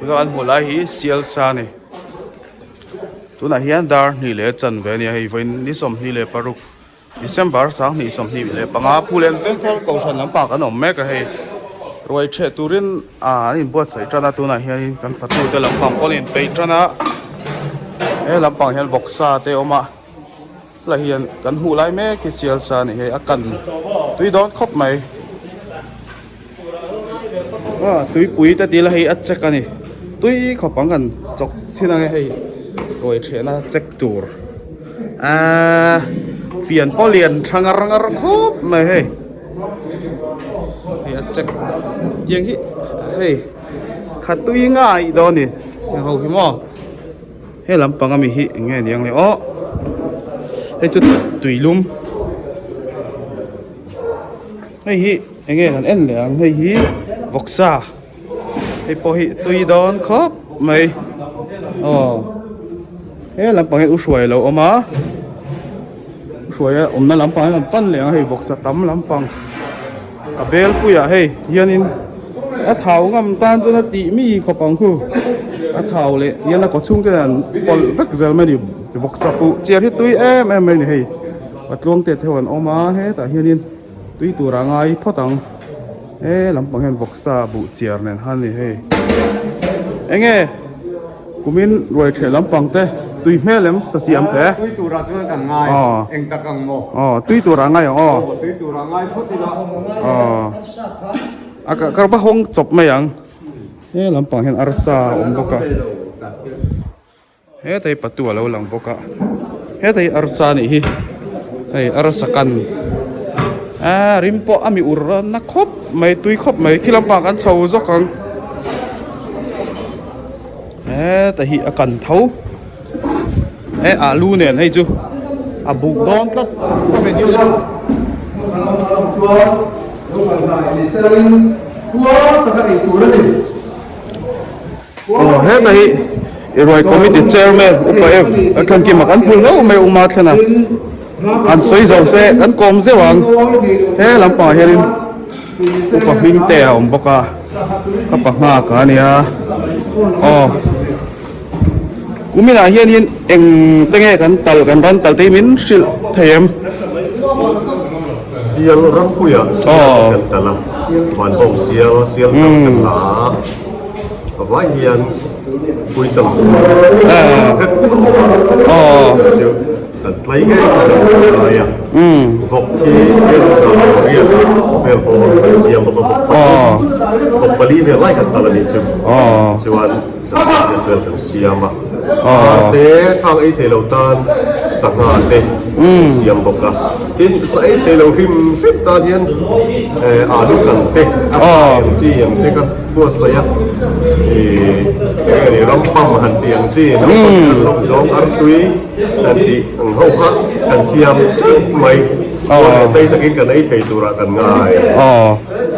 Tuna an hmuh lai hi sial sa a ni tunah hian dar hnih leh chanve a ni a hei vawiin ni 26 December 2025 Phulen Vengthar Kohhran lampang kan awm mek a hei ruai ṭheh turin ah an inbuatsaih ṭan a tunah hianin kan fatute lampang pawh an inpeih ṭan a he lampang hian vawksa te a awm a la hian kan hmuh lai mek hi sialsa a ni hei a kan tui dawn khawp mai ah tuipui te tih la hei a check a ni tui khawp ang kan chawk chhin ang e hei ruai ṭhehna check tur. Aaa fian pawh lian tha ngar ngar khawp mai hei hei a check tiang hi hei kha tui ngai dawn a ni heng ho hi maw he lampang ami hi eng nge niang le aw hei chu tui lum hei hi eng nge kan en leh ang hei hi vawksa. Hei pawh hi tui dawn khawp mai aw he lampang hi u hruai a lo awm a u hruai a awmna lampang hi kan pan leh ang a hei vawksa tam lampang a bel puiah hei hianin a thau ngam tan chuan a tih mi khawp ang khu a thau leh hian a kaw chhung te an pawlh vek zel mai a ni vawksa puh chiar hi tui em em mai a ni hei patluang te te ho an awm a hetah hianin tui tur a ngai phawt ang. He lampang hian vawksa buh chiar nen khan a ni hei enge kumin ruai theh lampang te tui hmel em sa siam te tui turah chuan kan ngai eng tak ang maw aw tui turah ngai ang aw tui turah ngai phawt ila aw a ka va hawng chawp mai ang he lampang hian arsa a awm bawk a. Hetah hi patu a lo lang bawk a hetah hi arsa a nih hi hei arsa kan aaa rim pawh a mi ur na khawp mai tui khawp mai khi lampang kan chho zawk ang hetah hi a kan tho e alu nen hei chu a buk dawn tlat. Aw hetah hi i ruai committee chairman upa em a thlen kim a kan phul hlauh mai uma thlen a an sawi zo se kan kawm zeuh ang he lampangah hianin upa hming te a awm bawk a ka pa nghak a nia aw kuminah hianin eng te nge kan tal kan ran tal te hi min hrilh thei em. Sial rampuiah sial kan tal a vanbawng sial sial chang kan la a. A vai hian pui tam vek a awm a, kan tlai ngei kan tlai a, vawk hi riat vel bawr kan siam bawk a, vawk pathum, vawk pali vel lai kan tal a nih chu, tichuan zan vel kan siam a, te khang ei thei lo tan sangha te kan siam bawk a, tin sa ei thei lo hrim hrim tan hian alu kan te a fai ang chi ang te kha. Buatsaih a ih eng nge ni ram pam han tih ang chi naupang kan lawk zawng artui han tih ang ho kha kan siam teuh mai chuan leh tlei takin kan ei thei turah kan ngai. Aw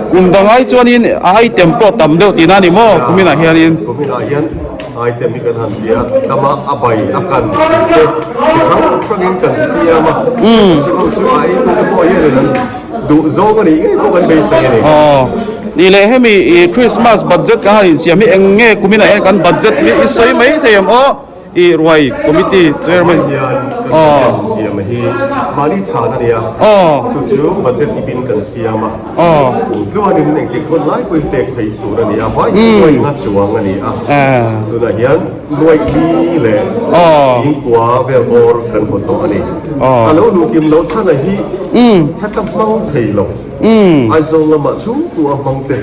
kum dang ai chuanin a item pawh tam deuh tihna a ni maw kuminah hianin? Kuminah hian item hi kan han ti a tama a bai a kan tih te chi hrang hrangin kan siam a chu chu a eitute pawh hianin an Duh zawng a nih ngei pawh kan beisei a ni. Aw, ni leh hemi i Christmas budget kan han insiam hi eng nge kuminah hian kan budget hi i sawi mai thei em aw i ruai committee chairman. Amah hian kan budget siam hi mahni chhan a nia. Aw. Chu chu budget ipin kan siam a. Aw. Kum tluanin engtik hun lai pawhin pek thei tur a ni a, vai hi nuaih nga chuang a ni a. Tunah hian nuaih li leh singkua vel bawr kan hmu tawh a ni. A lo luh kim loh chhan a hi heta hmang thei lo. Aizawl lamah chhungkua hmang te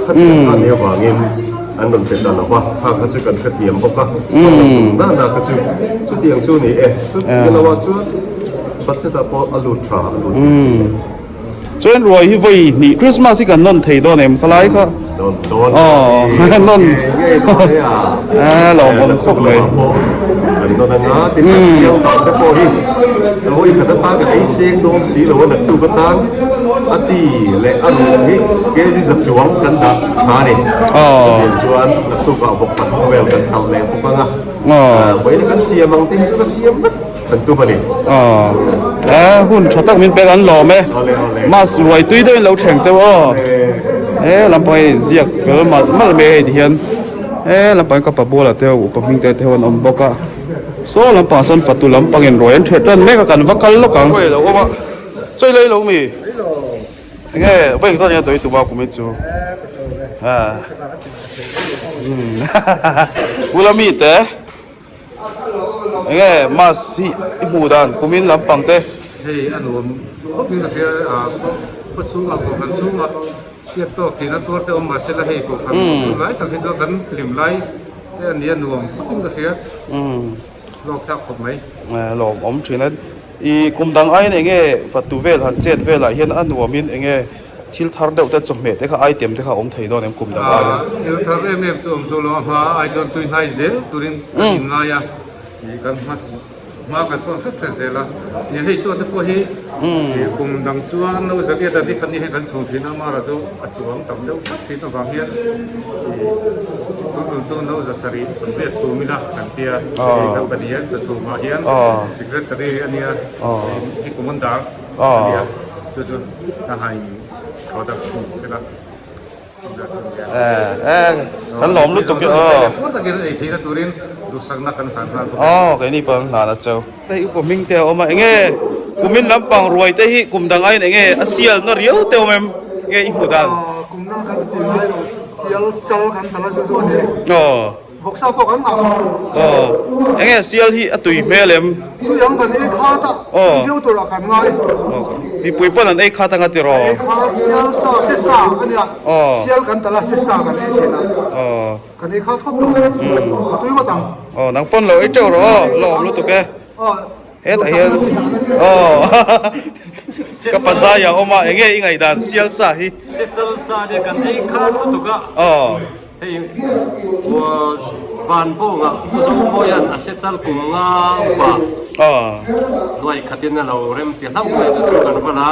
khatiang kha nia vangin an rawn pe ta lo va, kha kha chu kan hrethiam bawk a, hmang lo tum na na kha chu chutiang chu ni e. Chutiang lamah chuan budget ah pawh a lut tha a lut thei. Chuan ruai hi vawi hnih Christmas hi kan nawn thei dawn em khalai kha Nawn dawn aw nawn a lawmawm khawp mai Kan nawn anga tin kan siam dan te pawh hi vawi khat atan kan ei seng dawn si lo a naktuk atan a ti leh a ruh hi kg za chuang kan dah tha a ni chutiang chuan naktuk ah vawk pathum vel kan talh leh bawk anga vawiin kan siam ang te hi chu ka siam vek. kan tum a ni. Aw e hun tha tak min pek an lawm e mas ruai tui deuhin lo thleng cheu aw e lampang hi ziak fel malh malh mai hei ti hian e lampang hi ka pa bualah te ho upa hming te te ho an awm bawk a saw lampangah sawn fatu lampangin ruai an ṭheh ṭan mek a kan va kal lawk ang. Chawi lei lo mi. Enge vawi engzat nge tawih tuma kum hi chu. Ula mi te. Enge mas hi i hmuh dan kumin lampang te. Hei a nuam khawp in ka hria a khaw chhungah kohhran chhungah chhiat tawk tihna tuar te awm mahse la hei kohhran lai tak hi chuan kan hlim lai te a nia nuam khawp in ka hria. Lawk tak khawp mai. Lawmawm thin a. I kum dang aiin eng nge fatu vel han chet velah hian a nuamin eng nge thil thar deuh te chawhmeh te kha item te kha a awm thei dawn em kum dang aiin? Thil thar em em chu awm chu lo a hma ai chuan tui hnai zel turin kan inngai a, ih kan hma hma kan sawn hret hret zel a. Ih hei chaw te pawh hi ih kum dang chuan no zariat a ni khat ni hei kan chhung thin a, amaherawh chu a chuang tam deuh hret thin avang hian ih tun tum chu no za sarih sawmriat chhum ila kan tia hei company hian chaw chhumah hian secretary a nia hei commander a nia chu chu ka hain product ni sela kan lawm lutuk hi aw puar takin ei theihna turin duhsakna kan hlan nghal bawk aw keini pawh an hlan a cheu hei upa hming te a awm a enge kumin lampang ruai te hi kum dang aiin enge a sialna riau te awm em nge i hmuh dan kum dang kan ti ngai lo sial chal kan ta la zu zu a ni aw Vawksa pawh kan ngah khawp. Aw, enge sial hi a tui hmel em? Tui ang kan ei khat a, tui viau turah kan ngai. Aw, mipui pawn an ei khat anga tiraw? Ei khat, sial sa, se sa a nia. Aw. Sial kan talh a, se sa kan ei thin a. Aw. Kan ei khat khawp tawh. A tui ngawt ang. Aw, nang pawn lo ei teuh rawh aw, lawm lutuk e. Aw. Hetah hian aw ka pazai a awm a, enge i ngaihdan sial sa hi? Sichal sa nia kan ei khat lutuk a. Aw. Hei van bawngah Pu Zomawia'n a sechal kum nga upa nuai khatin a lo rem ti hlauh mai chu chu kan va la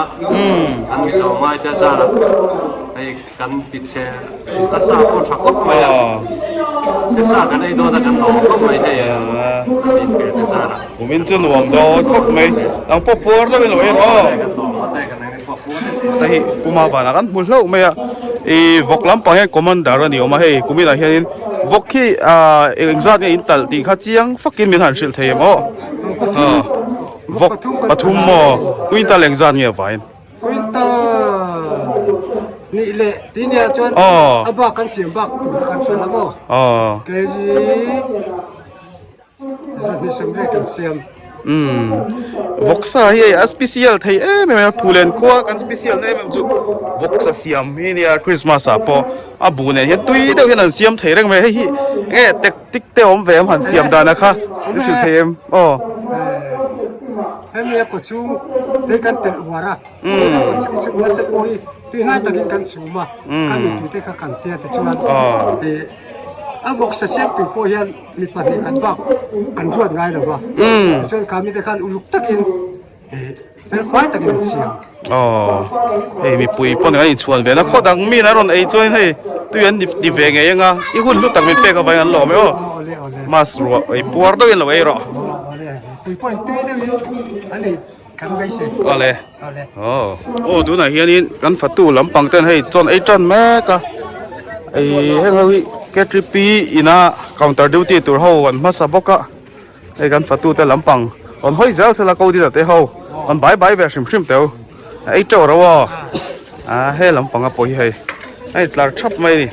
an mi tlawm ngai te zarah hei kan ti chhe a sa pawh tha khawp mai a sesa kan ei dawn a kan lawm khawp mai hei in pe te zarah. Kumin chu nuam dawn khawp mai nang pawh puar deuhin lo ei rawh aw. Kan lawm ngawt e kan eng pawh puar deuh. Hei Puma vanah kan hmu hlauh mai a. Ih vawk lampang hian commander a ni awm a hei kuminah hianin vawk hi ah engzat nge in talh tih kha chiang fakin min han hrilh thei em aw ah vawk pathum maw quintal engzat nge vain quintal nih leh tih nia chuan a bak kan siam bak tur kha kan hriat lo maw kg Umm vawksa hi hei a special thei em em a Phulen khua kan special na em em chu vawksa siam hi nia Christmas ah pawh a bu nen hian tui deuh hian an siam thei reng mai hei hi enge tactic te awm ve em han siam dan a kha i hrilh thei em aw. Hemi a kawchhung te kan telh uar a a kawchhung chhukna te pawh hi tui hnai takin kan chhum a kan mitui te kha kan tia tichuan a vawksa siam tur pawh hian Mi pahnih khat bak an ruat ngai lo va, tichuan kha mite khan uluk takin fel fai takin an siam. Aw, hei mipui pawh an inchhuan ve na khaw dang mi an rawn ei chuan hei tui an ti ve ngei anga i hun hlu tak min pek avangin an lawm e aw. Mas ruah ei puar deuhin lo ei rawh. Awle, mipui pawhin tui deuhin an ei kan beisei. Awle. Aw, aw tunah hianin kan fatu lampang ten hei chawn ei tan mek a ei heng ho hi K_P ina counter duty tur ho an hmasa bawk a hei kan fatu te lampang rawn hawi zel sela ko dina te ho rawn bai bai ve hrim hrim teu ei teuh ro aw a he lampang a pawh hi hei a intlar thap mai a ni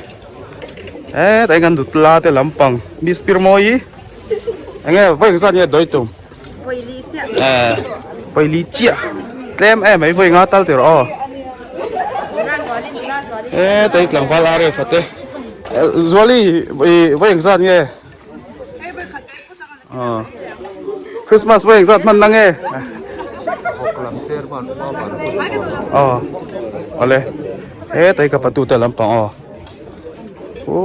hetah hian kan nutla te lampang miss Pirmawi enge vawi engzat nge dawi tum. Vawi li chiah tlem em mai vawi nga tal tir aw e tei tlangval a ref ate zuali vawi engzat nge Christmas vawi engzat hman na nge aw awle e tei ka patu te lampang aw u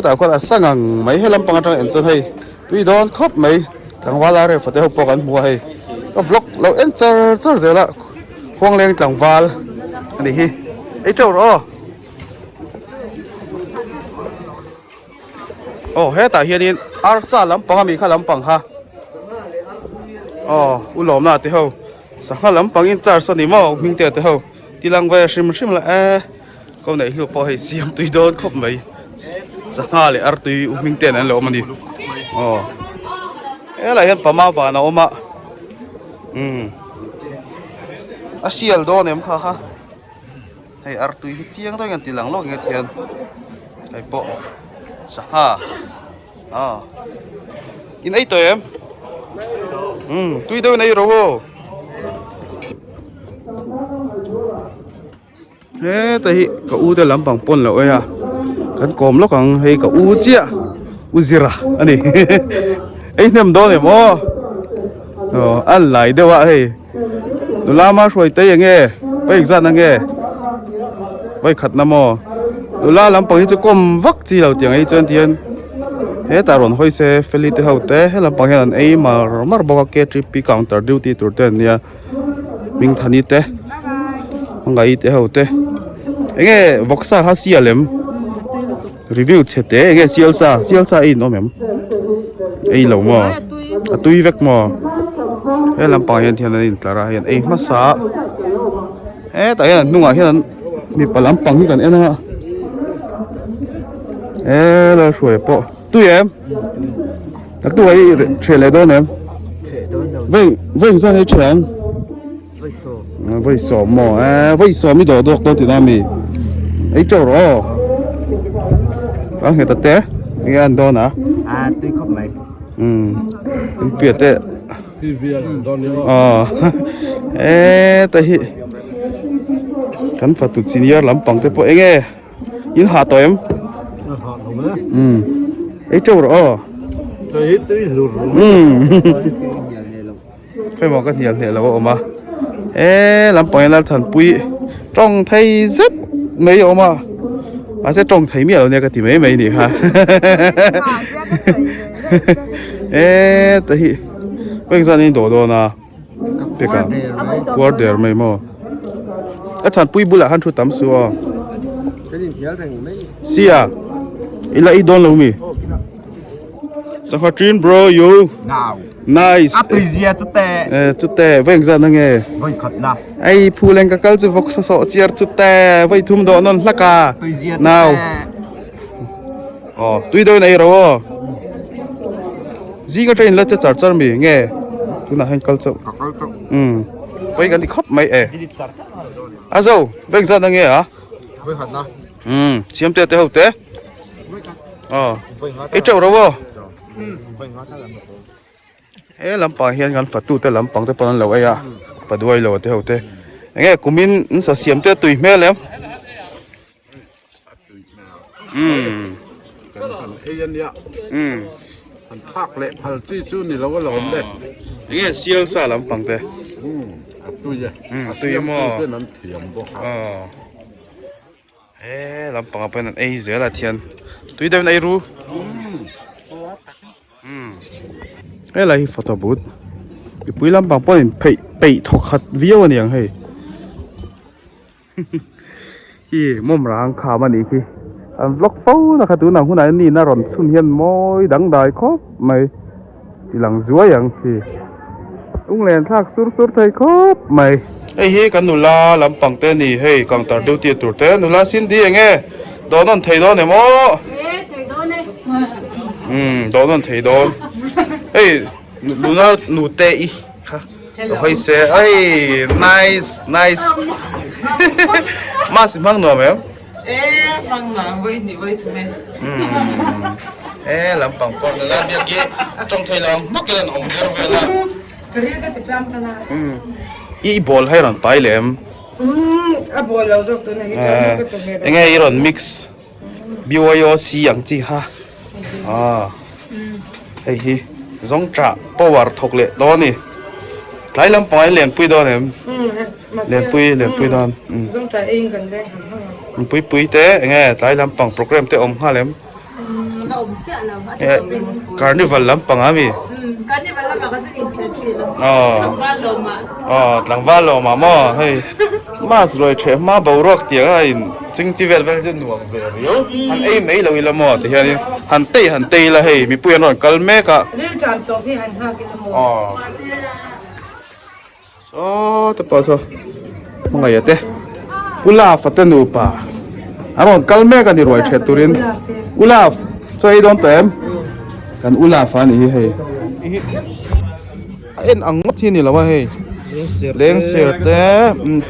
tah khuan a sang ang mai he lampang atang en chuan hei Tui dawn khawp mai tlangval a ref a te ho pawh kan hmu a hei ka vlog lo en char char zel a khuangleng tlangval a ni hi ei teuh rawh aw aw hetah hianin arsa lampang a mi kha lampang kha. Aw u lawmna te ho sangha lampang in charge a ni maw hmingte te ho tilang ve hrim hrim la e ko neih hlu pawh hei siam tui dawn khawp mai sangha leh artui u hming ten an lo awm a ni aw helaiah hian pama van a awm a umm a sial dawn em kha kha. Hei artui hi chiang deuhin an ti lang lawk nge thian hei pawh sangha ah in ei tawh em umm tui deuhin ei ro aw heta hi ka u te lampang pawn loh ei a kan kawm lawk ang hei ka u chiah u zira a ni ei hnem dawn em aw aw a lai deuh a hei. Nula ma hruai tei enge vawi zat na nge vawi khat na maw nula lampang hi chu kawm vak chi lo tiang ei chuan tihian hetah rawn hawi se feli te ho te he lampang hian an ei mar mar bawk a K_T_P counter duty tur te an nia Hmingthani te Hmangaih te ho te enge vawksa kha sial em. Review chhe te enge sial sa sial sa ei in awm em ei lo maw a tui vek maw he lampang hian thian an intlar a hei an ei hmasa a hetah hian an hnungah hian mipa lampang hi kan en a he lalhruaia pawh tui em a tu ah i ṭheh leh dawn em vawi vawi engzat nge i ṭheh ang. Vawi sawm maw eh vawi sawm i dawh dawk dawn tihna ami ei teuh rawh aw a nghet a te enge an dawn a a tui khawp mai um in piah te aw eh ta hi kan fatu senior lampang te pawh enge in hah tawh em um ei teuh rawh aw um Hei maw ka hnial hneh lo a awm a he lampang hian Lalthanpui tawng thei zet mai a awm a mahse tawng thei miah lo nia ka ti mai mai nih kha heta hi vawi zan in dawh dawn a peka puar der mai maw Lalthanpui bulah khan thu tam suh aw sia ila i dawn lo mi. Sangha trin bro you. Now. Nice. A tui zia chu te. Eh chu te voi engzat na nge. Voi khat na. Ei phu leng ka kal chu vok sa so chiar chu te voi thum do non hlaka. Tui zia chu Now. te. Oh tui do nei ro o. Zinga train la che char char mi nge. Tuna hen kal chau. Ka kal chau. Voi kan ti khop mai e. A zo voi engzat na nge a. Voi khat na. Siam te te ho te. Aw i teuh ro aw he lampang hian kan fatu te lampang te pawn an lo ei a paduai lo te ho te enge kumin an sa siam te tui hmel em umm umm an thak leh phal chi chu ni lo a lawm le enge sial sa lampang te a tui e a tui maw an thiam bawk a aw. He lampangah pawhin an ei zel a thian tui deuhin ei ru umm helai hi photo booth mipui lampang pawhin pheih peih thawk khat viau a ni ang hei hi mawm rang kham a nih khi an vlog fo na kha tunah hunah hian nihna rawn chhun hian mawi dangdai khawp mai. Ti lang zuai ang khi. Lunglen thlak sur sur thei khawp mai. Hei hi kan nula lampang te ni hei counter duty tur te nula Cindy enge dawn awn thei dawn em aw umm dawn awn thei dawn hei nula nute i kha lo hawi se ei nice nice mask i hmang nuam em. E hmang nuam vawi hnih vawi thum e. Umm e lampang pawh nula biak hi tawng thei lo ang hmak in an awm der vel a. Ka ril ka ti tlang tan a. Umm i ball hi rawn pai leh em? Umm a ball lo zawk tuna hi chuan ka chawhmeh Enge i rawn mix BYOC ang chi kha ah hei hi zawngṭah power thawk leh dawn a ni. Tlai lampang ah hian lenpui dawn em? Lenpui lenpui dawn umm pui te enge tlai lampang program te awm nghal em carnival lampang ah mi aw aw tlangval lawm ah maw hei mass ruai theh hma boruak tiang a in ching chi vel vel chu nuam ve riau han ei mai lo ila maw ti hian in han tei han tei ila hei mipui an rawn kal mek a aw. Saw te pawh saw hmangaih te Pu Love a te nupa an rawn kal mek a ni ruai ṭhet turin U Love chaw ei dawn tawh em kan U Love a nih hi hei a en ang ngawt hi a ni lo a hei lengser te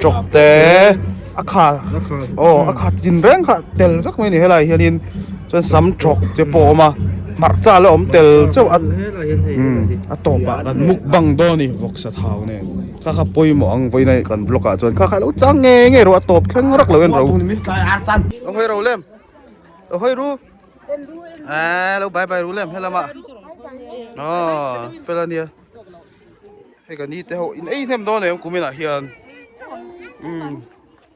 tawk te a kha aw a kha tin reng kha tel vek mai a ni helai hianin chuan sam tawk te pawh a awm a hmarcha la awm tel chauh a a tawpah kan mukbang dawn a ni vawksa thau nen kha kha pawimawh ang vawiin a kan vlog ah chuan kha kha lo chang ngei ngei rawh a tawp thleng rak lo en ro a hawi ro lem a hawi ru eee lo bye bye ru lem helamah aw fel a nia hei ka ni te ho in ei hnem dawn em kuminah hian umm.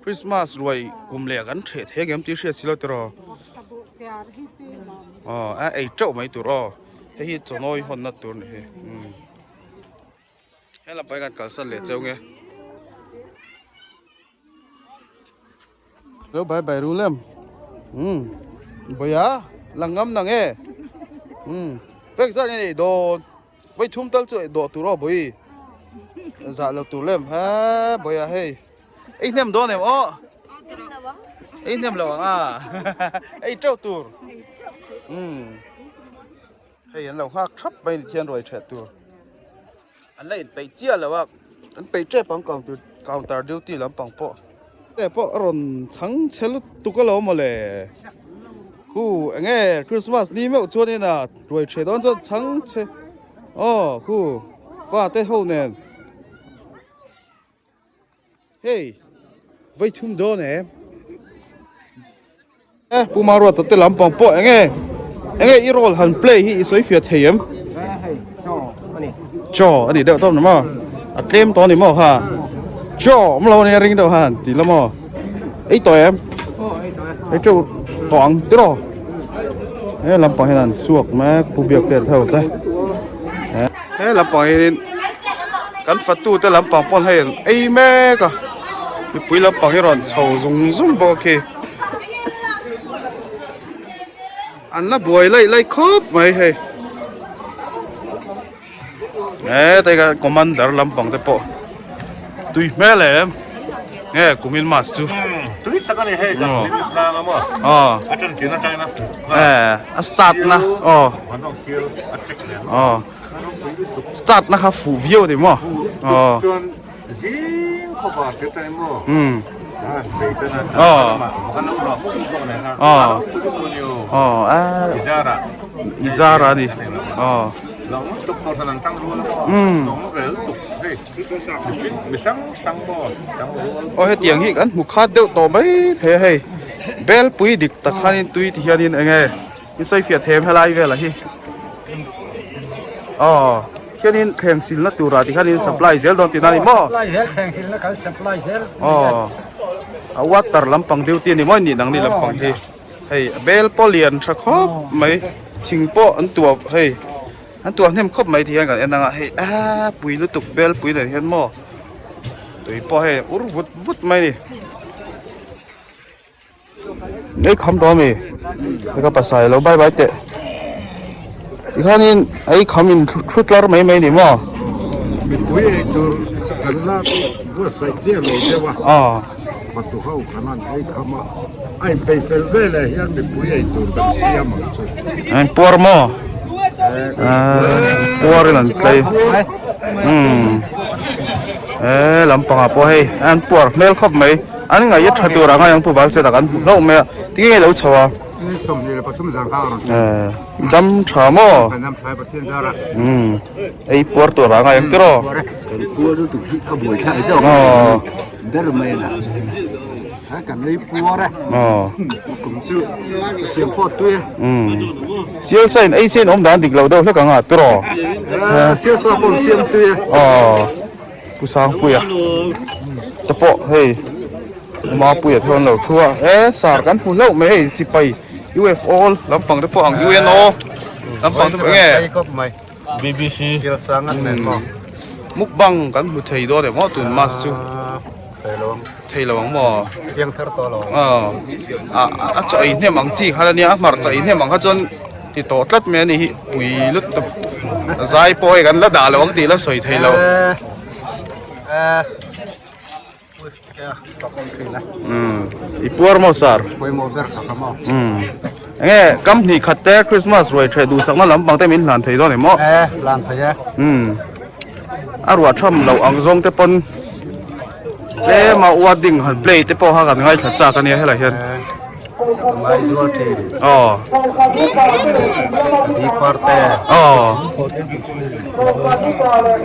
Christmas ruai kum leh kan theh thei angem tih hriat si lo tiraw aw a ei teuh mai tur aw hei hi chawnawi hawnna tur ni hi umm helai kan kalsan leh cheu nge lo bye bye ru lem umm bawia lang ngam na nge umm vek zat nge nei dawn Vawi thum tal chu dawh tur aw bawi zah lo tur lem he bawiah hei ei hnem dawn em aw ei hnem lo ang a ei teuh tur umm hei an lo nghak thap mai ni thian ruai thet tur an la inpeih chiah lo a an peih tep ang counter counter duty lampang pawh te pawh a rawn chhang chhe lutuk alawm mawle khu enge Christmas ni meuh chuan in a. Ruai ṭhe dawn chuan chhang che aw khu fa te ho nen hei vawi thum dawn em e Pu Maruata te lampang pawh enge enge i role han play hi i sawi fiah thei em chaw a nih deuh tawp ni maw a tlem tawh a ni maw kha chaw awm lo a nia ring deuh khan ti la maw ei tawh em ei teuh tawh ang tiraw he lampang hian an suak mek pu biak te theu te he lampang hianin kan fatu te lampang pawn hei an ei mek a mipui lampang hi rawn chho zung zung bawk a khi An la buai laih laih khawp mai hei he te kha commander lampang te pawh tui hmel em nge kumin mas chu tui tak ani hei kan hlim tlang a maw aw a tan tin atang na eh a start na aw a check leh aw start na kha fuh viau ni maw aw chuan Zing khawpa hre ta emaw? Umm. An bei tan a. Aw. Kan lo ruah bawk bawk nen a. Aw. Aw. Aw. Izara. Izara ni. Aw. Long tuk to san an tang rual. Umm. Long rel tuk. Hei. Mihring mi hrang hrang maw tang rual. Aw hetiang hi kan hmu khat deuh tawh mai thei a hei. Belpui dik tak khanin tui ti hianin eng nge. In sawi fiah them helai velah hi aw khianin thleng silna turah tikhanin supply zel dawn tihna a ni maw supply zel thleng silna kan supply zel aw a water lampang duty a ni maw nih nangni lampang hi hei a bel pawh lian tha khawp mai thing pawh an tuah hei an tuah hnem khawp mai ti hian kan en anga hei a pui lutuk bel pui nen hian maw tui pawh hei ur vut vut mai a ni. Ei kham tawh ami hei ka pasai lo bye bye teh tikhanin ei kham in thu tlar mai mai ni maw mipui ei tur kan la buatsaih chiah lo deuh a aw fatu ho kan han ei kham a a inpeih fel veleh hian mipui ei tur kan siam ang chu an puar maw puar in an tlei umm he lampangah pawh hei an puar hmel khawp mai. An ngaih a tha tur a ngai ang pu val che tak an hmu hlauh mai a tinge nge lo chho a eh dam tha maw umm ei puar tur a ngai ang tiraw aw aw umm sial sa in ei sen awm dan dik lo deuh hlek ang a tiraw aw. Pu Sangpuia te pawh hei Mapuia te an lo thu a he sar kan hmu hlauh mai hei sipai UFO lampang te pawh ang UNO lampang te pawh enge BBC mukbang kan hmu thei dawn em aw tun mask chu thei lo ang maw aw a chaw ei hnem ang chi kha ania a hmarcha ei hnem ang kha chuan ti tawh tlat mai ani hi pui lutuk zai pawh hei kan la dah lo ang tih la sawi thei lo. Umm i puar maw sir? Pawimawh ber kha kha maw. Umm enge kam hnih khat te Christmas ruai theh duhsakna lampang te min hlan thei dawn em aw? E hlan thei e. Umm a ruah tham loh ang zawng te pawn tlem a wedding han play te pawh kha kan ngaithla chak ania helai hian. Ngai zual thin. Aw. Di parte. Aw.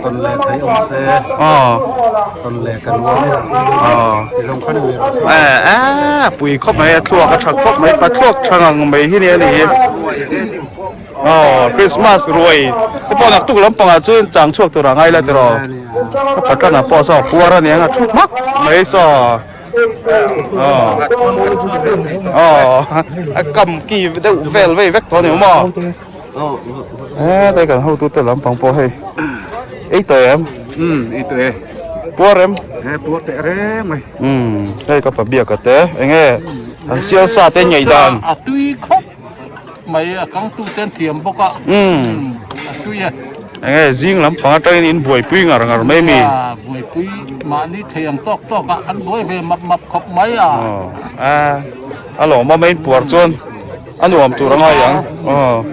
Tawn leh thei awm se. Aw. Tawn leh kan uam. Aw. Ti zawng khan mi rawh se. Eh eh pui khawp mai a thluak a tha khawp mai pa thluak tha ngang mai hi nia ni hi. Aw Christmas ruai te pawh naktuk lampangah chuan chang chhuak tur a ngai la tiraw. Ka patana pawh saw puar a nia a thu hmak mai saw. A kam ki deuh vel vei vek tawh a ni maw hetlai kan hotu te lampang pawh hei ei tawh em ei tawh e puar em he puar teh reng mai hei ka pa biak a te enge an sial sa te ngei dan a tui khawp mai a kang tu ten thiam bawk a a tui e. Enge zing lampang atangin in buaipui ngar ngar mai mi? A buaipui mahni thei ang tawk tawk a kan buai ve map map khawp mai a. A a lawm a main puar chuan a nuam tur a ngai ang.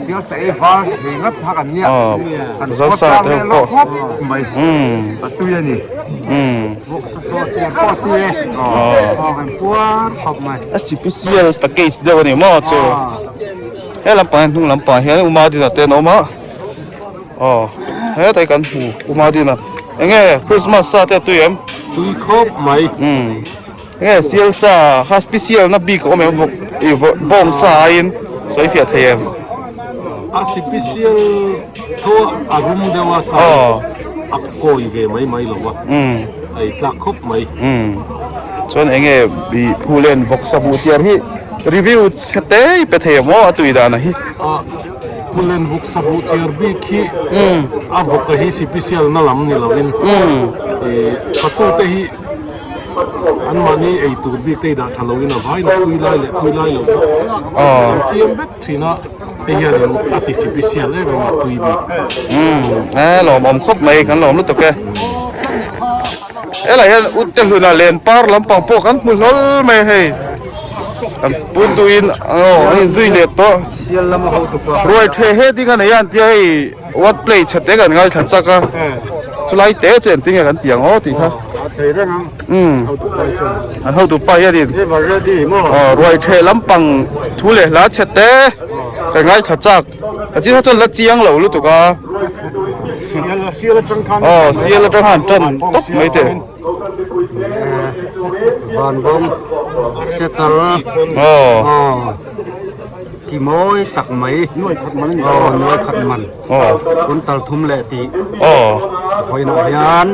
Sial sa ei var thei ngat kha kan nia. Kan zo sa te pawh khawp mai. A tui a ni. Vawksa saw chian pawh a tui e. Aw kan puar khawp mai. A special package deuh a ni maw chu. He lampang hian hnung lampang hian Uma Dina te an awm a aw hetlai kan hmu Uma Dina enge Christmas sa te a tui em? Tui khawp mai. Umm enge sial sa kha special na bik a awm em vawk ih bawng sa aiin sawi fiah thei em? A special tho a rum deuh a sa a kawi ve mai mai lo a a ei tlak khawp mai. Umm chuan enge ih phulen vawksa buh tiar hi Review chhe te i pe thei maw a tui dan a hi. A Pulen vuk sabuh chiar bik hi a vawk a hi sipisial na lam ni lovin fatu te hi an mahni ei tur bik te i dah tha lovin a vai lo tui lai leh tui lai lo pawh an siam vek thin a hei hianin a ti sipisial em em a tui bik. A lawmawm khawp mai kan lawm lutuk e. Helai hian Utte hluna len par lampang pawh kan hmu hlawl mai a hei. Kan pu tuin aw an inzui leh tawh. Ruai theh he ding a nei a an tia hei what play chhe te kan ngaithla chak a. Chulai te chu engtin nge kan ti ang aw tih kha. Umm an hotu pa hianin aw ruai theh lampang thu leh hla chhe te kan ngaithla chak. A chin kha chuan la chiang lo lutuk a. Aw sial atang khan tan tawp mai teh. Vanbawm sechal aw ki mawi tak mai nuai khat man aw nuai khat man aw kun tal thum leh tih aw vawiinah hian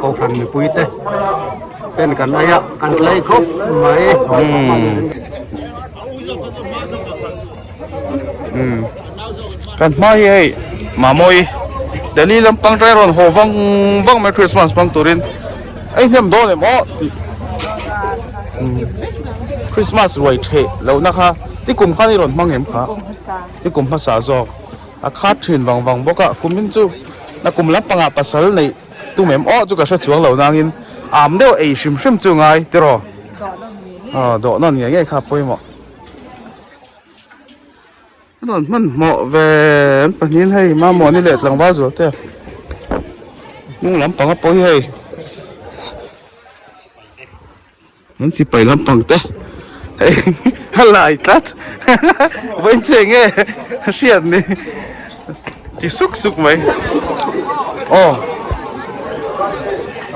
kohhran mipui te ten kan aia kan tlei khawp mai. Kan hma hi hei Mamawi Delhi lampang trai rawn haw vang vang mai Christmas hmang turin ei hnem dawn em aw tih Christmas ruai theh lohna kha i kum khan i rawn hmang em kha i kum hmasa zawk a khat thin vang vang bawk a kumin chu na kum lampangah pasal neih tum em aw chu ka hre chuang lo nangin am deuh ei hrim hrim chu ngai tiraw aw dawh nawn ngei ngei kha pawimawh. An rawn hmanhmawh ve an pahnihin hei Mamawni leh tlangval zual te hnung lampang a pawh hi hei an sipai lampang te hei a lai tlat vawiin che enge hriat ni ti suk suk mai aw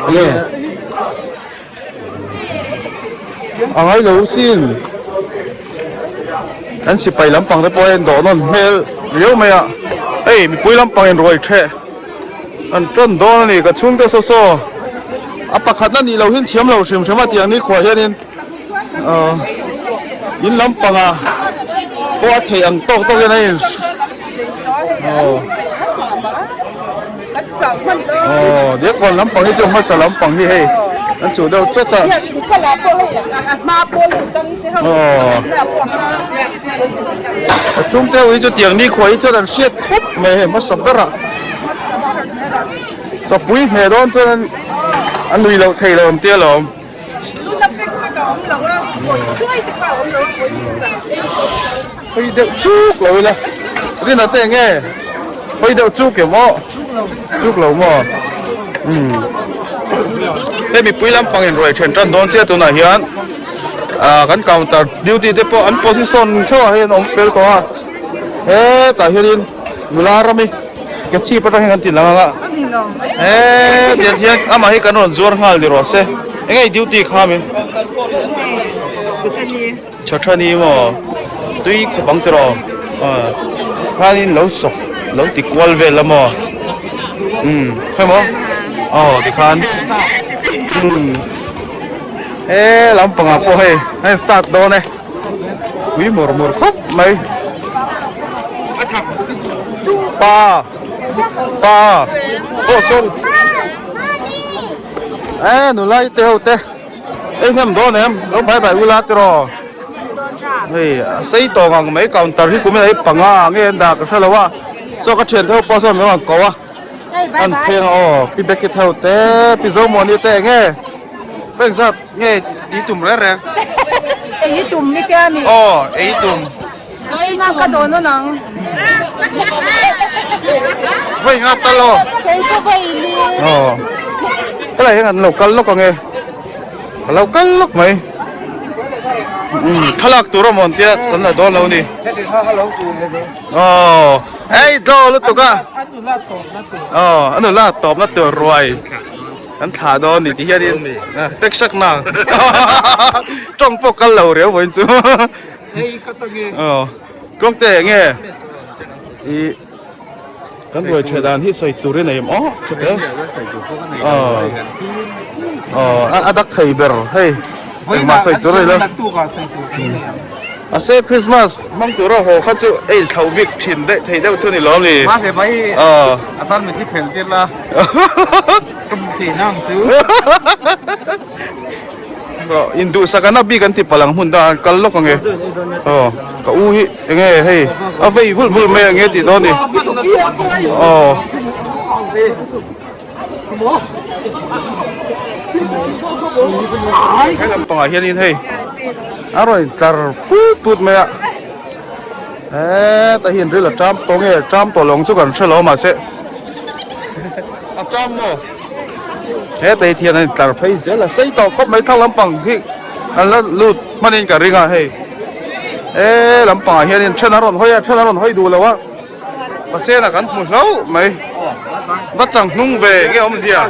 enge. A ngai lo sin. Kan sipai lampang te pawh hian dawhnawn hmel riau mai a. Hei mipui lampang in ruai theh an tawn dawn a ni ka chhungte saw saw a pakhatna nih loh hian thiam lo hrim hrim a tiang ni khuah hianin ahh in lampangah pawh a theih ang tawk tawk hian a in aw. Aw diakkawn lampang hi chu hmasa lampang hi hei an chuh deuh chawt a aw a chhungte ho hi chu tiang nikhua hi chuan an hriat khawp mai hei hmasa berah. Sapui hmeh dawn chuan a nui loh thei lo an tia lawm. Hawi deuh chuk lo ila Rina te enge hawi deuh chuk em aw chuk lo maw umm hei mipui lampang in ruai then tan dawn chiah tunah hian ah kan counter duty te pawh an position theuh ah hian an awm fel tawh a hetah hianin nula rami ke chhip atang hian kan ti lang ang a he tiang hian amah hi kan rawn zuar nghal ni rawh se enge i duty kha min tha tha ni maw tui khawp ang tiraw ah khanin lo sawk lo ti kual vel a maw umm khawimaw aw tikhan umm he lampangah pawh hei a in start dawn e. Pui mur mur khawp mai. Pa pa oh sorry eh nula i te ho te ei hnem dawn em lo bai bai ula tiraw hei a sei tawng ang mai counter hi kumin a hi panga nge an dah ka hre lo a chaw ka thian te ho pawh sawn min rawn ko a an pheng a aw pi Becky te ho te pi Zomawni te enge bank zat. Nge ei tum reng reng. Ei tum ni te a ni. Aw ei tum. Ei ka dawn awn ang. Vawi nga tal aw. Kei chu vawi li. Aw. Helai hian an lo kal lawk ang e. A lo kal lawk mai. Thlalak tur a mawn tia kan la dawn lo ni. Aw. Ei daw lutuk a. Aw a nula tawpna tur ruai. Kan thlah dawn ni ti hianin tek sak nang tawng pawh kal lo riau vawiin chu aw tawng te enge i kan ruai tha dan hi sawi turin a awm aw chhete aw aw a dak thei ber hei engmah sawi tur a ni lo. Mahse Christmas hmang tura haw kha chu ei thlo bik thin daih thei deuh chu ni lawm ni. Mahse bai a tan mi thi phel tir la ka hmu thei nang chu. Induhsak an a bik an ti palh ang hmun dangah an kal lawk ange. Aw ka u hi enge hei a vei vul vul mai ange tih dawn ni. Aw. He lampangah hianin hei a rawn intlar put put mai a hetah hian ril a ṭam tawh nge ṭam tawh lo ang chu kan hre lo mahse a ṭam maw hetah hi thian a intlar phei zel a sei tawh khawp mai thlang lampang hi an la lut hmanin ka ring a hei he lampangah hianin then a rawn hawi a then a rawn hawi duh lo a. Pasena kan hmu hlauh mai. Va chang hnung ve nge awmzia.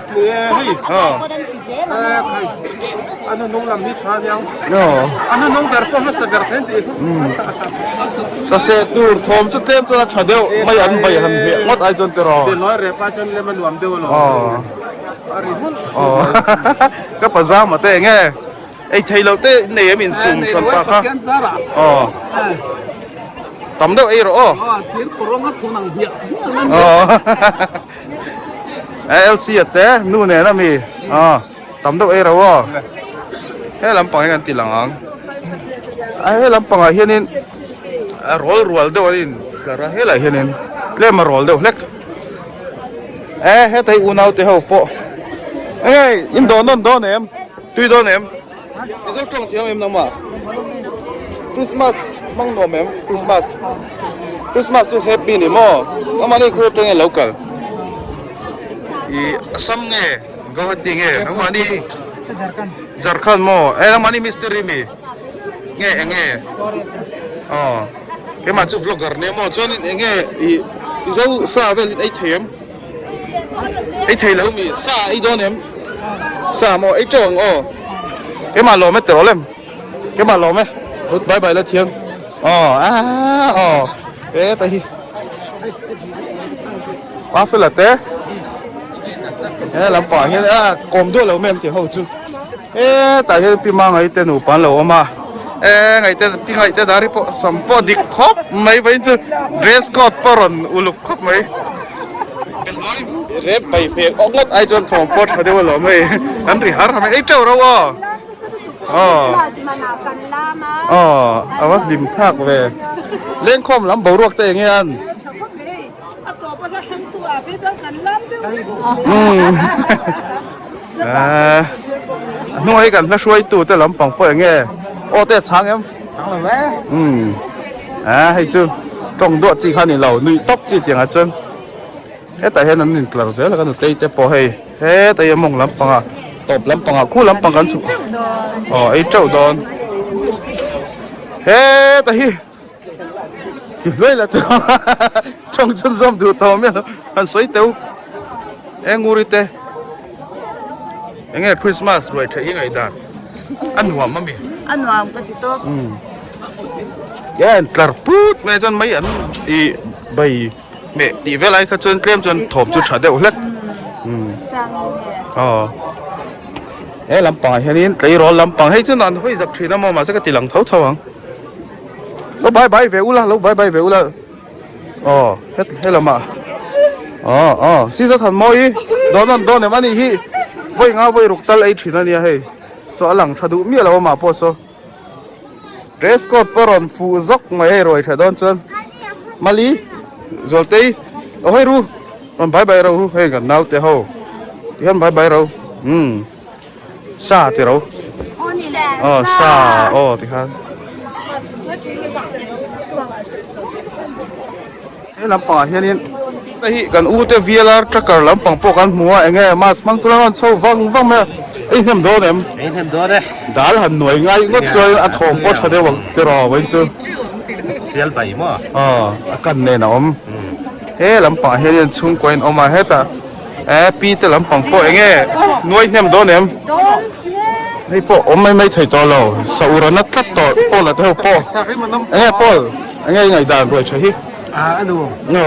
Saseh tur thawm chu tlem chuan a tha deuh mai an bai han hliah ngawt ai chuan tiraw. Ka pajama te enge. Ei thei loh te nei em insum hran pa kha. Aw. Tam deuh ei rawh aw. Aw. LC a te nu nen ami. Aw. Tam deuh ei rawh aw. He lampang hi kan ti lang ang. A he lampangah hianin a rawl rual deuh an in tlar a helaiah hianin tlem a rawl deuh hlek. E heta hi unau te ho pawh enge in dawn nawn dawn em? Tui dawn em? Mizo tawng thiam em nangmah? Christmas hmang nuam em? Christmas Christmas chu happy ni maw? Nangmah ni khawi atangin lo kal? I Assam nge Guwahati nge nangmah ni? Jharkhand maw? E nangmah ni mistiri mi? Nge enge? Aw keimah chu vlogger nia maw chuanin enge i Mizo sa velin ei thei em? Ei thei lo mi sa ei dawn em sa maw ei teuh ang aw keimah lawm e tiraw lem keimah lawm e bye bye la thiam aw aaa aw heta hi pa fela te he lampang ah hian a kawm duah lo mai ang tih ho chu hetah hian pi mangai te nupa an lo awm a e ngaihte pi ngaihte dar hi pawh sam pawh dik khawp mai vawiin chu dress code pawh rawn uluk khawp mai. Rep bai hmel awk ngawt ai chuan thawm pawh tha deuh alawm hei kan ri har mai ei teuh reuh aw aw aw a va hlim thlak ve lengkhawm lam boruak te enge an. Umm a hnungah hi kan hla hruaitu te lampang pawh eng nge aw te a chhang em umm a hei chu tawng duah chi kha a ni lo nuih tawp chi tiang ah chuan hetah hian an intlar zel a ka nutei te pawh hei hetah hi a mawng lampang ah tawp lampang ah khu lampang kan chhuk aw ei teuh dawn hetah hi. Ti hluai la chu tawng chhun zawm duh tawh miah lo han sawi teu enguri te enge Christmas ruai theih hi ngaihdan a nuam ami a nuam ka ti tawp em tlar put mai chuan mai an i bai hmeh tih vel ai kha chuan tlem chuan thawm chu tha deuh hlek aw he lampangah hianin tleirawl lampang hei chuan an hawi zak thin a maw mahse ka ti lang tho tho ang. Lo bye bye ve ula lo bye bye ve ula aw het helama aw aw si za than mawi dawn an dawn em ani hi vawi nga vawi ruk tal ei thin ania hei so a lang tha duh miah lo amah pawh saw dress code pawh rawn fuh zawk mai hei ruai tha dawn chuan mali zualtei aw hei ru rawn bye bye ro hei kan naute ho tihian bye bye ro umm. Sa ti ro. Aw sa aw ti khan. He lampangah hianin hei hi kan u te VLR tracker lampang pawh kan hmu a enge mask hmang tura rawn chho vang vang mai a ei hnem dawn em? Ei hnem dawn e. Dal han nuai ngai ngawt chuan a thawm pawh tha deuh ang tiraw vawiin chu. Sial bai maw? Aw a kan nen a awm. He lampangah hianin chhungkua in awm a hetah. Eh pi te lampang pawh enge nuai hnem dawn em? Hei pawh awm mai mai thei tawh lo saur a na tlat tawh Paul a te ho pawh enge Paul enge i ngaihdan ruai tha hi? A nu. No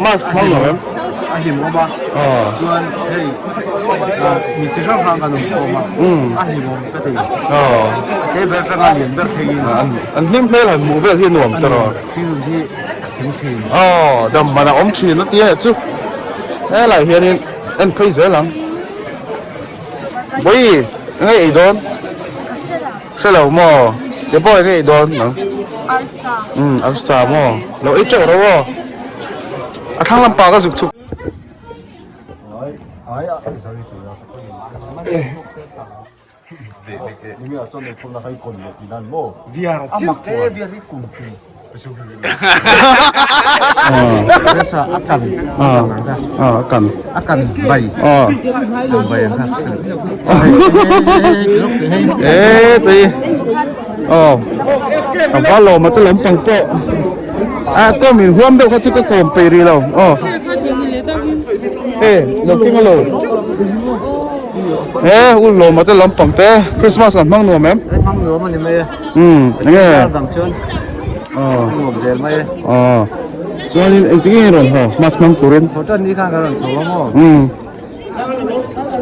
mask hmang lo em? A hlim awm a chuan hei mi chi hrang hrang kan awm khawm a a hlim awm ka ti a te ber atanga lian ber thlengin an hlim hmel han hmuh vel hi a nuam tawh thil hi a kim thin. Aw dam man a awm thin a tia chu. Helai hianin en phei zel ang. Bawi enge ei dawn? Hre lo maw? Ke pawh enge ei dawn nang? Arsa. Um arsa maw? Lo ei teuh ro aw. A thlang lampa ka zuk chhuk. A va lawm a te lampang pawh a kawm in huam deuh kha chu ka kawm peih rih lo aw e lo keng a lo. He u lawma te lampang te Christmas kan hmang nuam em? Hmang nuam a ni mai e. Um enge? Kar dang chuan nuam zel mai e. Aw chuanin engtin nge rawn haw mas hmang turin? Haw tan ni khan kan rawn chho a maw? Um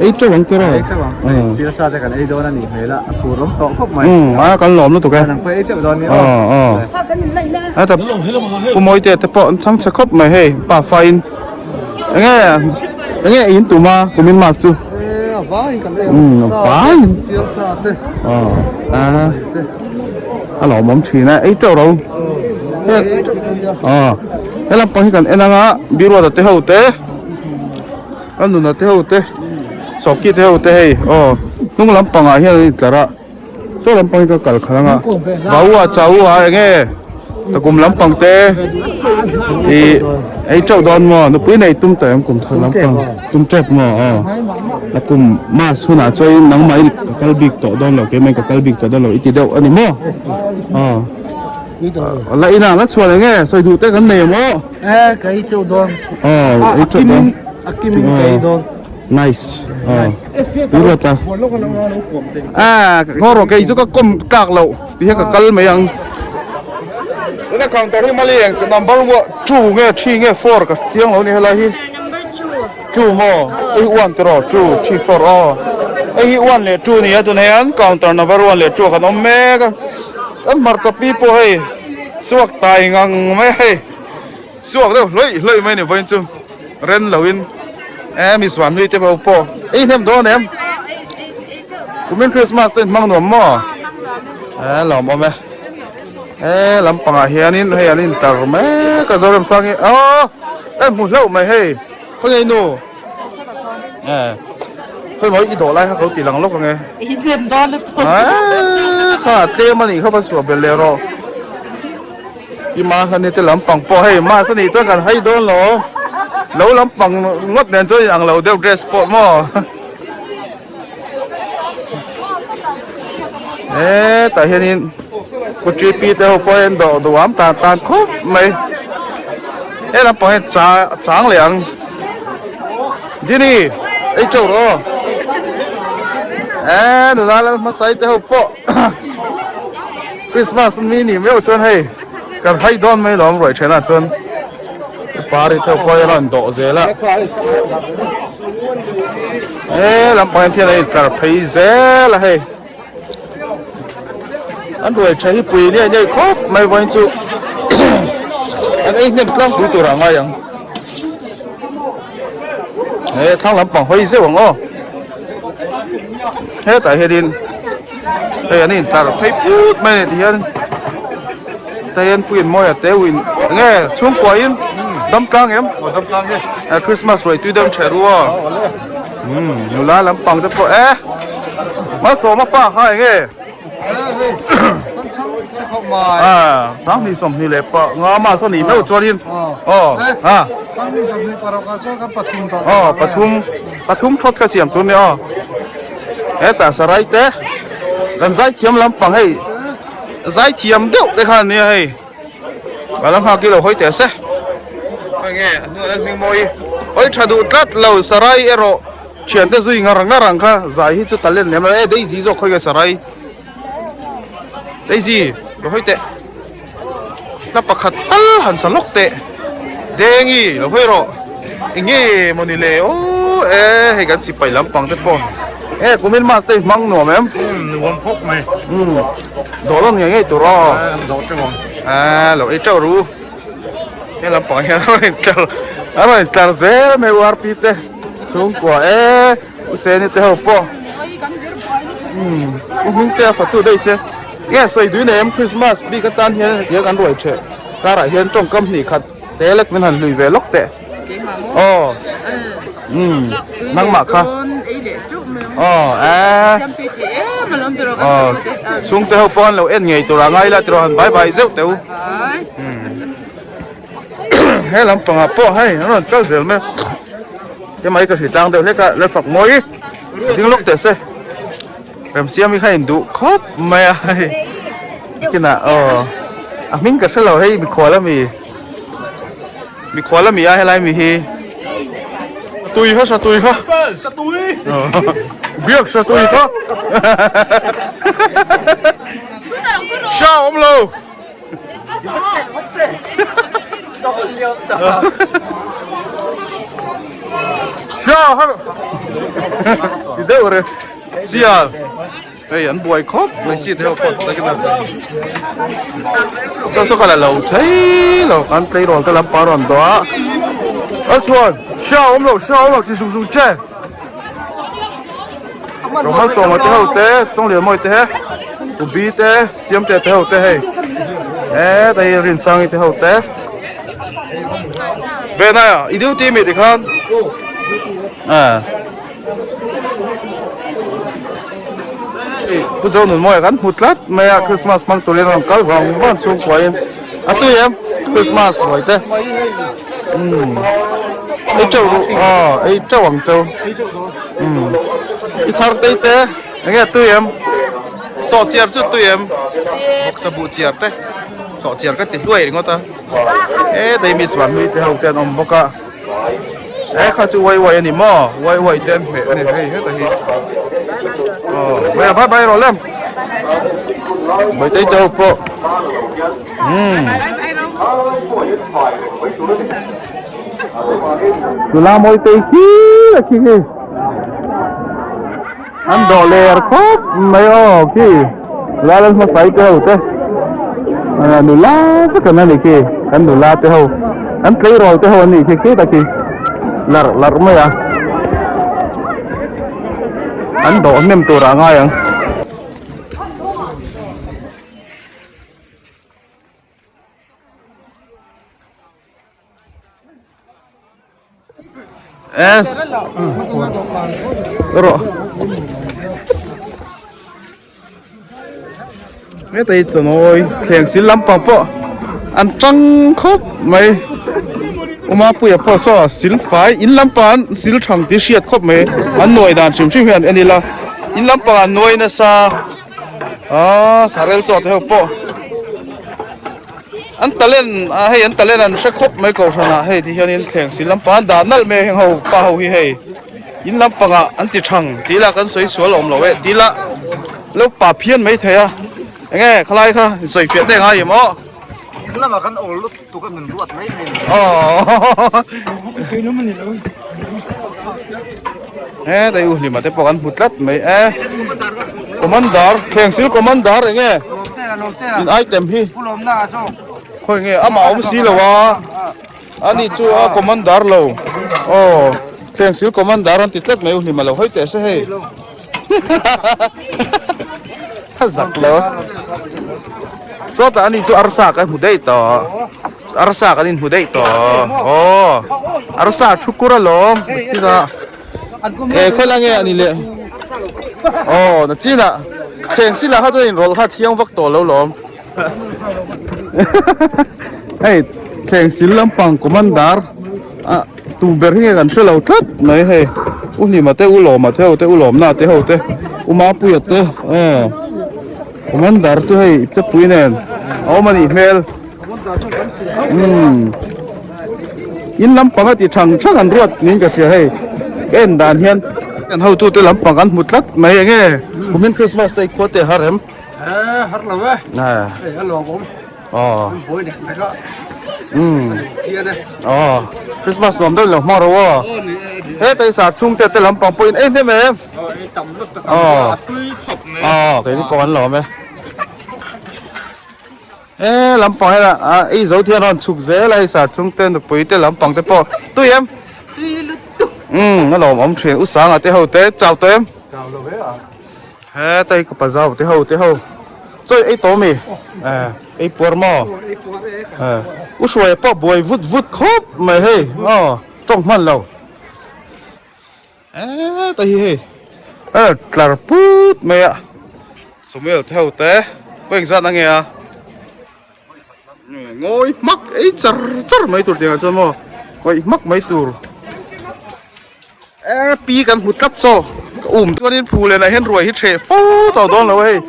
ei teuh ang tiraw? Ei teuh ang. Sial sa te kan ei dawn a nih hmel a, a phur awm tawh khawp mai. Um a kan lawm lutuk e. Nang pawh ei teuh dawn nia aw. Aw aw. Heta Pu Mawite te pawh an chhang chhe khawp mai hei pa fain. Enge enge in tum a kumin mas chu a vaiin kan ei a vaiin sial sa te a a lawmawm thin a ei teuh ro a he lampang hi kan en anga biruata te ho te a nuna te ho te sawki te ho te hei aw hnung lampangah hian an intlar a. Saw lampang hi ka kal khalh anga vau a chau a enge takum lampang te ih ei teuh dawn maw nupui nei tum tawh em kum thar lampang tum tep maw aw a kum mas hunah chuan nangmah in ka kal bik tawh dawn lo keimah in ka kal bik tawh dawn lo i ti deuh a ni maw aw la inah la chhuan enge sawi duh te kan nei maw ka ei teuh dawn aw ei teuh dawn a kimin ka ei dawn Nice. Oh. Tui ta. Ah, ngoro kei chu ka kom tlak lo. Ti hian ka kal mai ang. Tuna counter hi mali eng number 2 nge 3 nge 4 ka chiang lo ni helai hi. 2 mo. Ei 1 tiro 2 3 4 oh. Ei hi 1 leh 2 ni a tuna hian counter number 1 leh 2 kan awm mek a. Kan hmarcha pi pawh hei suak tai ngang mai hei. Suak deuh hlawih hlawih mai ni vawiin chu ren loin e mi suan hlui te pawh pawh ei hnem dawn em kumin Christmas te in hmang nuam maw e lawm awm e e lampangah hianin hei an intar mek a Zoremsang hi aw e hmu hlauh mai hei. Khawnge i nu? Eh. Khawi maw i dawh lai kha ka lo ti lang lawk ange. I hnem dawn lutuk. Eh, kha tlem a nih kha va suah belh leh rawh. I ma hlani te lampang pawh hei mask a nih chuan kan hai dawn lo. Lo lampang ngawt nen chuan inang lo deuh dress pawh maw. Eh, tah hianin Pu TP te ho pawh hian dawh duham tan tan khawp mai. He lampang hian cha chang leh ang. Dini, ei teuh rawh aw. Eh, nula lal hmasai te ho pawh Christmas ni nih meuh chuan hei kan hai dawn mai lawm ruai thenah chuan pari te ho pawh hian a rawn dawh zel a. He lampang hian thian a intlar phei zel a hei. An ruai tha hi pui niai niai khawp mai vawiin chu an ei hnem tlangpui tur ah ngai ang. He thlang lampang hawi zeuh ang aw. Hetah hianin hei an intlar phei put mai a ni tihian tah hian puiin mawi a teu in enge chhungkua in dam tlang em Christmas ruai tui deuh an ṭheh ru aw nula lampang te pawh e malsawma pa kha enge Sanghnih 25 mass a nih meuh chuanin aw a aw pathum pathum thawt kha siam tur a ni aw hetah sarai te kan zaithiam lampang hei zaithiam deuh te khan a nia hei ka la nghak i lo hawi teh se enge a hnuaiah hian hming mawi hawi tha duh tlat lo sarai erawh Thiante zui ngar ngar ang kha zai hi chu talent lem lo e Daisy zawk khawi nge sarai Daisy lo hawi teh hla pakhat tal han sa lawk teh Dengi lo hawi rawh enge maw ni le aw e hei kan sipai lampang te pawh e kumin mass te hi hmang nuam em nuam khawp mai umm dawh lawn ngei ngei tur aw dawh teuh ang a lo ei teuh ru He lampang hian a rawn intlar a rawn intlar zel mai URP te chhungkua e U Seni te ho pawh umm U Hmingte a fatu daih se nge sawi dui nei em Christmas bik atan hian hetiang kan ruai theh karah hian tawngkam hnih khat te lek min han hlui ve lawk teh aw umm nangmah kha aw e aw chhungte ho pawh an lo en ngei turah ngai ila tiraw han bai bai zeuh teh u. He lampangah pawh hei an rawn kal zel mai a hemai ka hri tlang deuh hlek a la fak mawi ding lawk teh se remsiami kha in duh khawp mai a hei kinah aw a hming ka hrelo hei mikhual ami mikhual ami a helai mi hi tui kha satui kha biak satui kha sha awm lo. Sia har ti deuh re sia hei an buai khawp mai si te ho pawh takin a saw saw ka la lo thei lo kan tleirawl te lampang rawn dawh a a chuan sia awm lo sia awm lo ti zung zung che Romalsawma te ho te Chawnglianmawii te Ubi te Siamtea te ho te hei he hei Rinsangi te ho te Venaia i duty mi tikhan eh Pu Zonunmawia kan hmu tlat mai a Christmas hmang turin a rawn kal vang vang chhungkuain a tui em Christmas ruai te umm ei teuh ruh aw ei teuh ang cheu umm i thar tei te enge a tui em. Sawh chiar chu tui em? Vawksa buh chiar te sawh chiar ka ti hluai ringawt a. E dei miss Vanhlui te ho te an awm bawk a. E kha chu uai uai a ni maw? Uai uai te an hmeh a ni hei heta hi. Aw bye bye bye rawh lem. Baitei te ho pawh. Hmm. Nula mawi tei khi a khi khi. An dawh ler khawp mai aw khi nula lan hmasai te ho te nula vek an ani khi kan nula te ho kan tleirawl te ho an nih khi khi ta khi larh larh mai a an dawh hnem tur ah ngai ang. S rawh Heta hi chawnawi thleng sil lampang pawh an tang khawp mai Umapuia pawh saw sil fai in lampang an sil thang tih hriat khawp mai an nuai dan hrim hrim hian en ila in lampang an nuai nasa aaa sarel chaw te ho pawh an talent ah hei an talent an hre khawp mai kohhran ah hei ti hianin thleng sil lampang an dah nalh mai a heng ho pa ho hi hei. In lampangah an ti thang tih lah kan sawi sual awm lo e tih lah lo pa phian mai thei a enge khalai kha in sawi fiah te ngai em aw Lamah kan awl lutuk a min ruat mai thei he dai u hlima te pawh kan hmu tlat mai e commander thleng sil commander enge in item hi khawi nge amah awm si lo a Ani chu a commander lo. Aw, thlengsil commander an ti tlat mai u hlima lo hawi teh se hei. A zak lo. Sawtah ani chu arsa kan hmu daih tawh. Arsa kan inhmu daih tawh. Aw, arsa thu kur alawm. Chutah e khawi lai nge ani le. Aw, nachinah thlengsilah kha chuan inrawlh kha thiang vak tawh lo lawm. Hei thleng sil lampang commander ah tu ber hi nge kan hre lo tlat mai hei u hlima te u lawma te ho te u lawmna te ho te u mapuia te aw commander chu hei ipte pui nen a awm a nih hmel umm in lampang a ti thang thang an ruat niin ka hria hei ka en dan hian kan hotute lampang an hmu tlat mai enge kumin Christmas te i khua te har em. Har lo e. Hei a lawm awm. Aw. An buai leh mek a. Um. Hian e. Aw. Christmas nuam deuh lo hmang ro aw. He tei sar chhung te te lampang pawh in ei hnem em. Aw ei tam lut tak. Aw. A tui khawp mai. Aw kei ni pawh an lawm e. E lampang hela a ei zo thian rawn chhuk zel a hei sar chhung te nupui te lampang te pawh tui em. Tui lutuk. Um a lawm awm thin u sanga te ho te chau tawh em. Chau lo ve a. Heta hi ka pa zau te ho te ho chawi ei tawh mi ei puar maw u hruaia pawh buai vut vut khawp mai hei aw tawng hman lo heta hi hei tlar put mai a Samuel te ho te pawh engzat ange a ngawi hmak ei char char mai tur tiangah chuan maw ngawi hmak mai tur e pi kan hmu tlat saw ka um chuanin phu lenah hian ruai hi ṭheh fo tawh dawn lo hei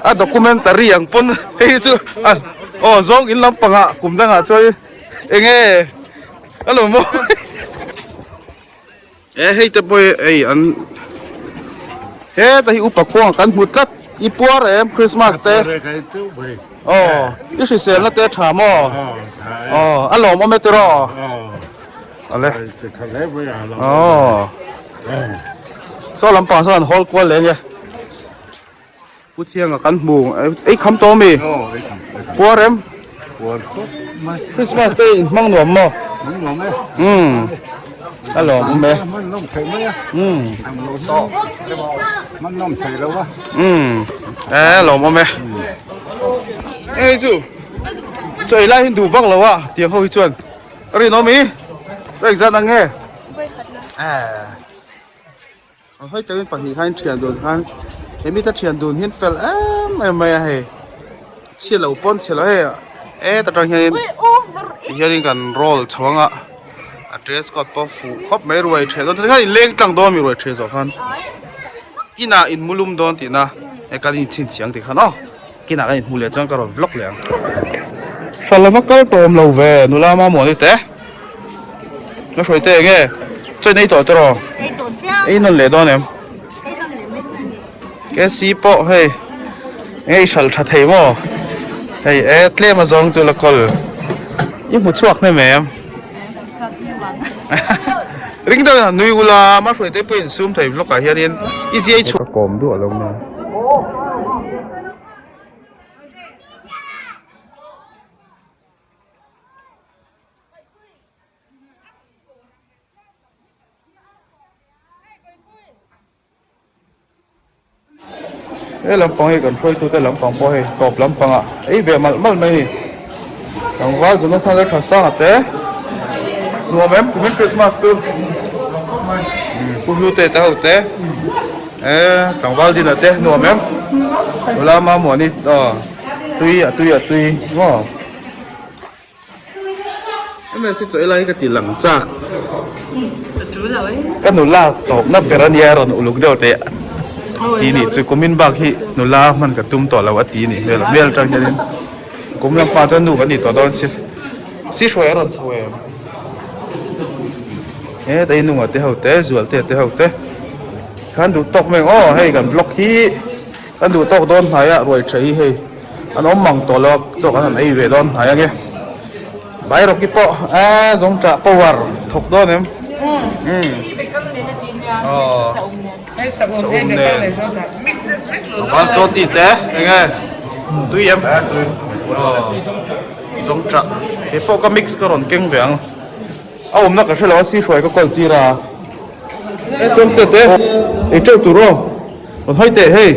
a documentary ang pawn hei chu a aw zawng in lampangah kum dangah chuan eng nge a lo maw E hei te pawh hi ei an heta hi upa khuangah kan hmu tlat i puar em Christmas te aw i hriselna te tha maw aw a lawmawm e tiraw ale aw saw lampang sawn an hawl kual leh nge Pu Thianga kan hmu ei kham tawh ami? Puar em? Puar khawp mai. Christmas te in hmang nuam maw? Hmang nuam e. Umm. A lawm awm e. Hman nawm thei mai a. Umm. Hman nawm thei lo a. Umm. E lawm awm e. Hei chu chaw ei lai hi duh vak lo a tiang ho hi chuan rinawm i ka exam ang nge? Eh. Hawi takin pahnih khan thian dun khan he mite thian dun hian fel em em mai a hei chhia lo pawn chhe lo hei e ta tang hianin hianin kan roll chho anga a dress code pawh fuh khawp mai ruai ṭheh dawn khan in leng tlang dawn a mi ruai ṭheh zawh khan inah in mu lum dawn tihna he kan inchhinchhiah ang tih khan aw kinah kan inhmu leh chuan ka rawn vlog leh ang. Hral va kal tawh awm lo ve nula mamawh ni te. Ka hruai te enge chaw in ei tawh tiraw? Ei tawh chiang. Ei nawn leh dawn em? Ei nawn leh mai thei ni. KC pawh hei enge i hral tha thei maw? Hei e tlem a zawng chu la kawl. I hmu chhuak hnem em? Chhuak hnem ang. Ring deuh in han nui ula ma hruai te pawh in sum thei vlog ah hianin i ziai chhuak. Ka kawm duah lo mai. He lampang hi kan hruaitute lampang pawh hei tawp lampangah ei ve malh malh mai a ni tlangval Jonathan leh Thasanga te nuam em kumin Christmas chu. Pu Hlute te ho te eh tlangval dinah te nuam em nula Mamuani aw tui a tui a tui maw. Msi chaw ilai hi ka ti lang chak. Ka nula tawpna ber a nia rawn uluk deuh teh ti nih chu kumin bak hi nula hman ka tum tawh lo a ti nih hmel hmel atang hianin kum lampa chuan nu kan ni tawh dawn si si hruai a rawn chho em he ta inunga te ho te zual te te ho te khan duh tawk mai ang aw hei kan vlog hi kan duh tawk dawn hnai a ruai tha hi hei. An awm mang tawh lo a, chaw kan han ei ve dawn hnai ange. Bairawki pawh a zawng tah power thawk dawn em? Umm. Aw. Sa um nen. Tlangval chaw ti te enge tui em? Aw. Zawng tah. He pawh ka mix ka rawn keng ve ang. A awmna ka hre lo a, si hruai ka kawl tir a. E tuam te te ei teuh tur aw. Rawn hawi teh hei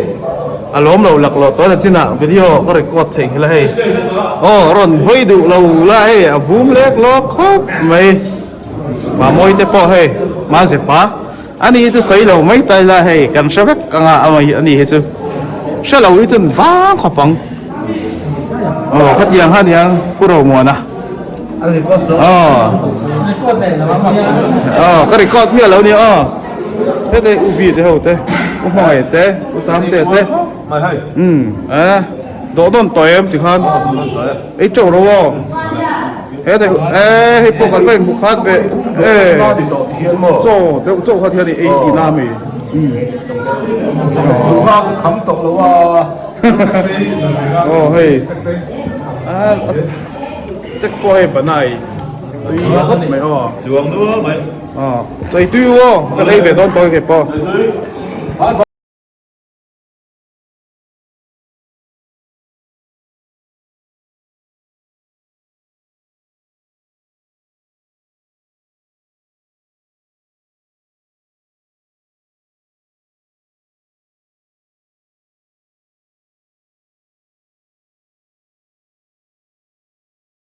a lawm lo lak loh tawh chinah video ka record theih nghilh a hei aw rawn hawi duh lo la hei a vum lek lawk khawp mai Mamawi te pawh hei Mazepa ani hi chu sawi lo mai ta ila hei kan hre vek anga a ni hi chu hre lo hi chuan vang khawp ang aw khatiang kha aniang Pu Romuana aw aw ka record miah lo nia aw. Hete u vi te ho te u hmangaih te u cham te te umm eh dawh dawn tawh em tikhan ei teuh ro aw hete eh hei pawh kan va inhmu khat ve eh chaw deuh chaw kha thian ei tihna ami umm aw hei ah check pawh hei banai tui khawp mai aw. Aw, chawi tui u aw, ka lei ve dawn tawh kei pawh.